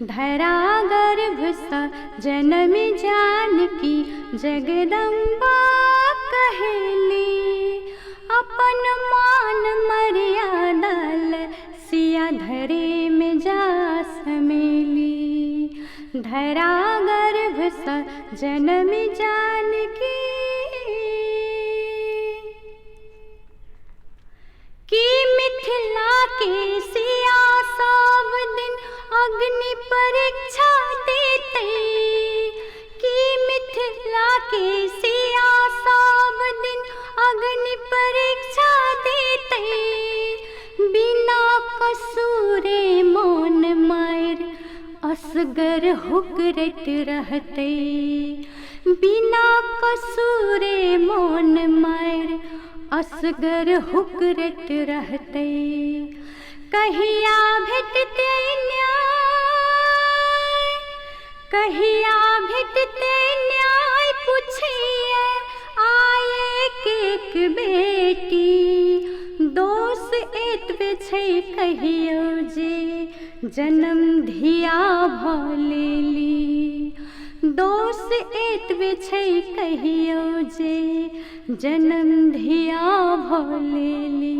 धरा गर्भसँ जनम जानकी जगदम्बा कहेली, अपन मान मर्यादा ल सिया धरे में जा समेली। धरा गर्भसँ जनम जानकी। की मिथिला के सिया सब दिन अग्नि परीक्षा देतै, की मिथिला के सिया सब दिन अग्नि परीक्षा देतै, बिना कसूरे मोन मारि असगर हुकरैत रहतै, बिना कसूरे मोन मारि असगर हुकरैत रहतै। कहिया भेटतै न्याय, कहिया भेटतै न्याय पुछैए आय एक बेटी, दोष एतबे छै कहियौ जे जन्म धिया भऽ लेली, दोष एतबे छै कहियौ जे जन्म धिया भऽ लेली।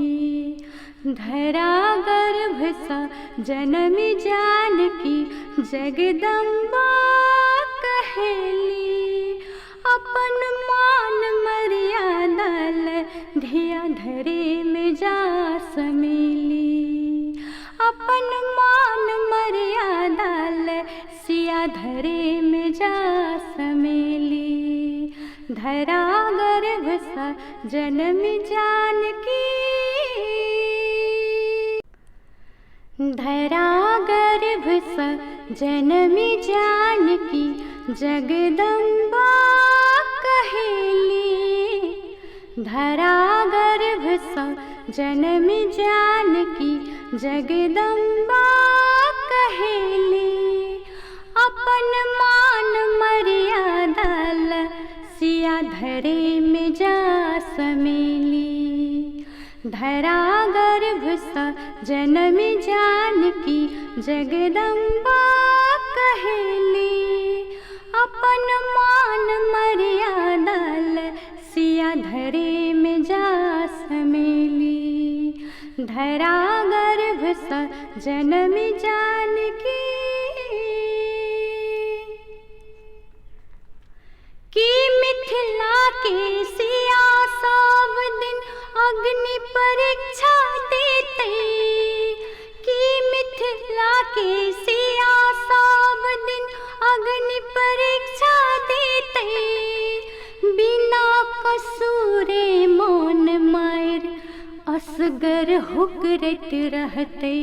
धरा गर्भसँ जनम जानकी जगदम्बा कहेली, अपन मान मर्यादा ल धिया धरे में जा समेली, अपन मान मर्यादा ल सिया धरे में जा समेली। धरा गर्भसँ जनम जानकी। धरा गर्भसँ जनम जानकी जगदम्बा कहेली, धरा गर्भसँ जनम जानकी जगदम्बा कहेली, अपन मान मर्यादा ल सिया धरे में जा समेली। धरा गर्भसँ जनम जानकी जगदम्बा कहेली, अपन मान मर्यादा ल सिया धरे में जा समेली। धरा गर्भसँ जनम जानकी। की मिथिला के सिया सब दिन अग्नि परीक्षा देतै, की मिथिला के सिया सब दिन अग्नि परीक्षा देतै, बिना कसूरे मोन मारि असगर हुकरैत रहतै।